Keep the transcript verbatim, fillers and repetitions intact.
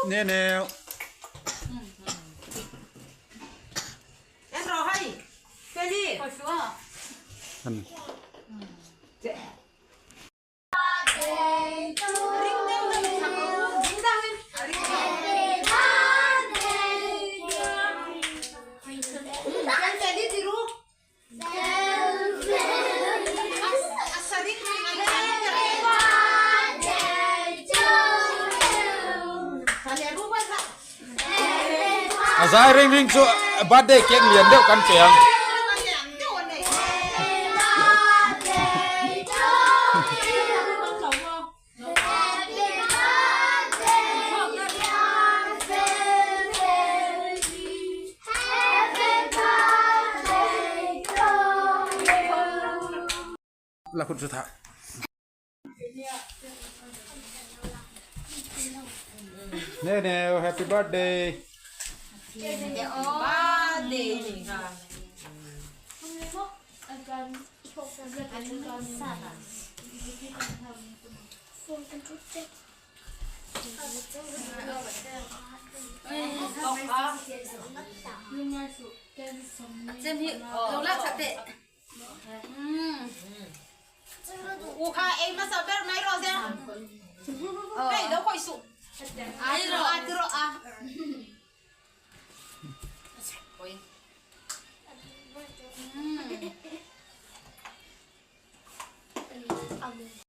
Nene. En ro hai. Peli. An. A zai ring ring chu birthday cake lian deuh kan pe ang. La khut chu tha. Nene, happy birthday. Birthday. Chem hi, lo la chate. U kha ei masa ber mai ro ze. Ei lo khoi su. Ai ro, a ti ro a. Oi.